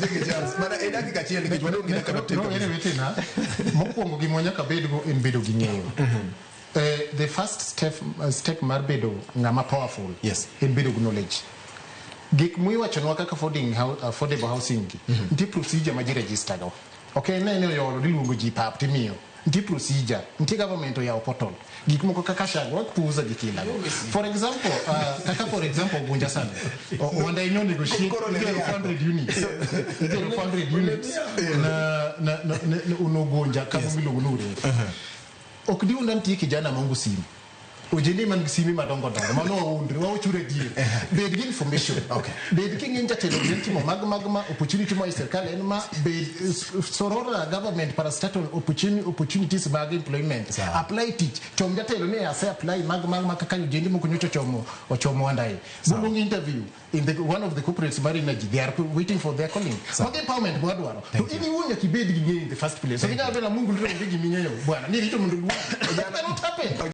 Ojege Charles, mana e dakika achiel nikech wadong' gi dakika matin No, kabisa. anyway, tina, mokwongo gima nyaka bedgo en bedo gi ng'eyo. The first step mar bedo ng'ama powerful en bedo gi knowledge. Gik miwachonwa kaka affordable housing gi, nitie procedure ma ji register go. Ok en ni oyolo niluongo ji pap timiyo. Nitie procedure, nitie government oyawo portal. Gik moko kaka SHA go wapuuza gi kinda go. For example, kaka for example Ugunja sani. Wanda inyo negotiate Koro ne igero yako. 400 units. Igero 400 units na unogunja kama miluongo ni Urefu. Ok diunda nitie kijana maonge simu. Ojende man gi sime madongo dongo mano waundre wawachore adier. Bed gi information. Bed king'e jatelo en timo mag ma opportunity ma e sirkal en ma bed sorora government parastatal opportunities mag employment. Apply tich. Chom jatelo ni ase apply mag kaka ojende moko nyocha ochomo Wandayi. Buluong interview in the one of the corporates mar energy, they are waiting for their calling. Mago empowerment mwadwaro. To in iwuon nyaka ibed gi ng'eyo in the first place. Ok inyal bedo Mungu ndiro onge gima ing'eyo bwana. Ni rito mondo oluongi. That cannot happen.